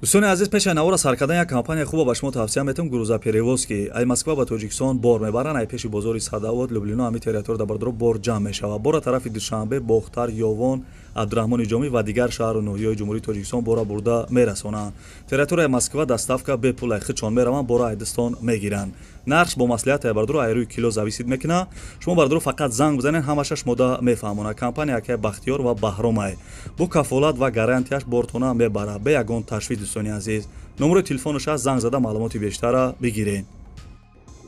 Дӯстони азиз, пеши навора сар кардан як компания хуба ба шумо тавсия метавам: «Грузоперевозки». Ай Москва ба Тоҷикистон бор мебаранд. Ай пеши бозори Садовод, Люблино, ҳами территория бародаро бор ҷамъ мешавад. Бора тарафи Душанбе, Бохтар, Ёвон, Абдураҳмони Ҷомӣ ва дигар шаҳру ноҳияҳои Ҷумҳурии Тоҷикистон бора бурда мерасонанд. Территорияи Москва доставка бепул, ай худшон мераванд, бора айдистон мегиранд. Нархш бо маслиҳат, ай бародаро, ай рӯи кило зависит мекунад. Шумо, бародаро, фақат занг бизанед, ҳамаша шумода мефаҳмонад. Компания акай Бахтиёр ва Баҳромай бо кафолат ва гарантияш бортона мебарад, бе ягон ташвиш. Дӯстони азиз, номерои телефонаш аст, занг зада маълумоти бештара бигиред.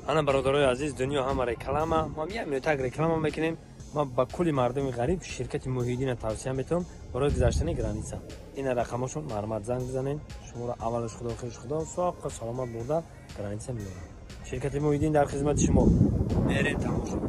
Ана, бародарои азиз, дунё ҳама реклама. Мо як минутак реклама мекунем. Ма ба кулли мардуми ғариб ширкати Муҳиддина тавсия метавам барои гузаштани граница. Ина рақамошон, марҳамат, занг бизанед. Шуморо аввалаш Худо, охираш Худо, соқу саломат бурда граница меорам. Ширкати Муҳиддин дар хизмати шумо. Мерем, тамошо.